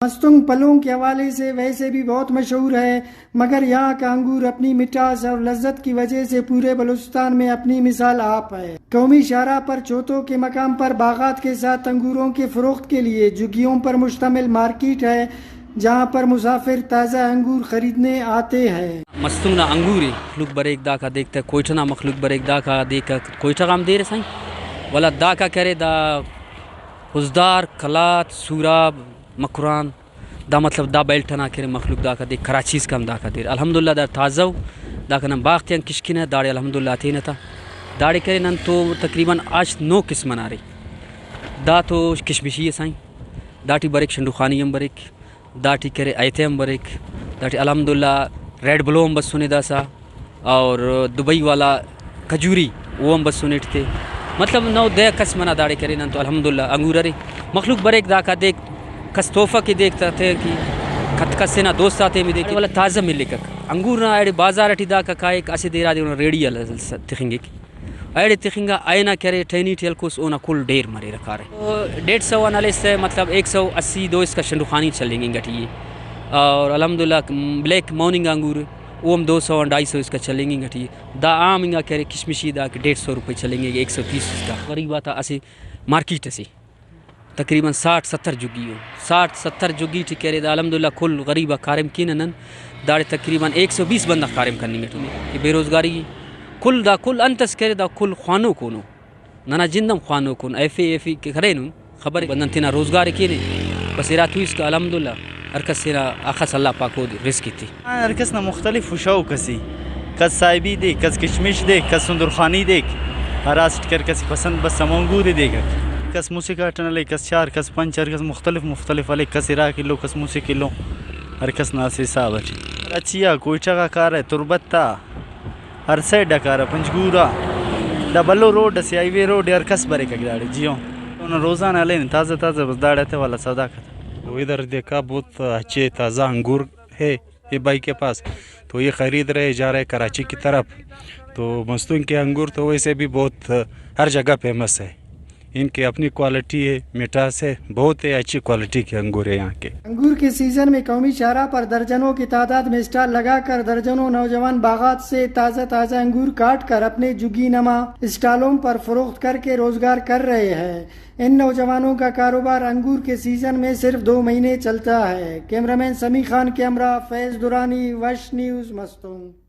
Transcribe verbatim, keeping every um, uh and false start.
مستونگ پلونگ کے حوالے سے ویسے بھی بہت مشہور ہے، مگر یہاں کا انگور اپنی مٹھاس اور لذت کی وجہ سے پورے بلوچستان میں اپنی مثال آپ ہے۔ قومی شاہراہ پر چوتو کے مقام پر باغات کے ساتھ انگوروں کے فروخت کے لیے جھگیوں پر مشتمل مارکیٹ ہے، جہاں پر مسافر تازہ انگور خریدنے آتے ہیں۔ مستونگ نا انگور ءِ مخلوق بریک داکا دیک تہ، کوئٹہ نا مخلوق بریک داکا دیک، کوئٹہ غام دیر سائیں، ولا داکا کرے دا خضدار، قلات، سوراب، مکران، دا مطلب دا بیلٹ ئنا کرے مخلوق داکا دیک، کراچی اسکان داکا دیر۔ الحمدللہ دا تازہ ءُ، داکا نن باغ تیان کشکنہ، داڑے الحمدللہ ہتینہ تا۔ داڑے کرے نن تو تقریباً ہشت نو قسم ئنا ارے۔ دا تو کشمشی ءِ سائیں، داٹی بریک شنڈوخانی ہم بریک، داٹی کرے ایتے ہم بریک، داٹی الحمدللہ ریڈ بلو ہم بسنے داسا، اور دبئی والا کھجوری او ہم بسنے ٹی تے۔ مطلب نو دہ قسم ئنا داڑے کرے نن تو الحمدللہ انگور ارے۔ مخلوق بریک داکا دیک، کس تحفہ کے دیک تا تے کہ کت کس تینا دوست آتے ہم دیک، ولا تازہ ملکک۔ انگور نا ایڑے بازار ٹی داکا کائک، اسہ دے رادے اونا ریڑی آ تخنگک۔ ایڑے تخنگا، ایناں کہ ارے ٹہنی ٹی ہلکوس، اونا کل ڈیر مریرہ کارہ۔ ڈیڑھ سو آن ہلیس تہ مطلب ایک سو اسی دو اسکا شنڈوخانی چلینگ انگا ٹی ءِ۔ اور الحمدللہ بلیک موننگ انگور او ہم دو سو آن ڈھائی سو اسکا چلینگ انگا ٹی ءِ۔ دا عام انگا کہ ارے کشمشی، دا کہ ڈیڑھ سو روپے چلینگ ءِ ایک سو تیس اسکا۔ غریب آتا اسہ مارکیٹ اسے۔ تقریباً ساٹھ ستر جھگی ءُ، ساٹھ ستر جھگی ٹی کہ ارے دا الحمدللہ کل غریب آک کاریم کینہ نن۔ داڑے تقریباً ایک سو بیس بندغ کاریم کننگ ٹی ءِ کہ بے روزگاری کل، دا کل انت ئس کہ ارے دا کل خوانوک اونو۔ ننا جند ہم خوانوک اون، ایف اے ایف اے کہ کرینن خبر بندغ تینا روزگار ءِ کینے۔ بس ارا تو اسکا الحمدللہ ہر کس تینا اخس اللہ پاک اودے رزق ایتے۔ ہر کس نا مختلف شوق اسے، کس صاحبی دیک، کس کشمش دیک، کس سندرخانی دیک، ہراسٹ کر کس پسند بس ہمو انگور ءِ دیک۔ کس مسہ کارٹن ہلے، کس چار، کس پنچ، ہر کس مختلف مختلف ہلے، کس ارا کلو، کس مسہ کلو، ہر کس نا اسہ حساب اٹی۔ کراچی آ، کوئٹہ غا کارہ، تربت آ، ہر سائیڈ آ کارہ، پنجگور آ۔ دا بھلو روڈ اسے، ہائی وے روڈ ءِ، ہر کس بریک داڑے، جیو۔ اونا روزانہ ہلین تازہ تازہ، بس داڑے ہتہ والا سودا کتہ۔ تو ادھر دیکھا، بہت اچھے تازہ انگور ہے، یہ بھائی کے پاس، تو یہ خرید رہے جا رہے کراچی کی طرف۔ تو مستونگ کے انگور تو ویسے بھی بہت ہر جگہ فیمس ہے، ان کی اپنی کوالٹی ہے، مٹھاس ہے، بہت ہی اچھی کوالٹی کے انگور ہے یہاں کے۔ انگور کے سیزن میں قومی شاہراہ پر درجنوں کی تعداد میں اسٹال لگا کر درجنوں نوجوان باغات سے تازہ تازہ انگور کاٹ کر اپنے جھگی نما اسٹالوں پر فروخت کر کے روزگار کر رہے ہیں۔ ان نوجوانوں کا کاروبار انگور کے سیزن میں صرف دو مہینے چلتا ہے۔ کیمرہ مین سمیع خان کے ہمراہ فیض درانی، وش نیوز، مستونگ۔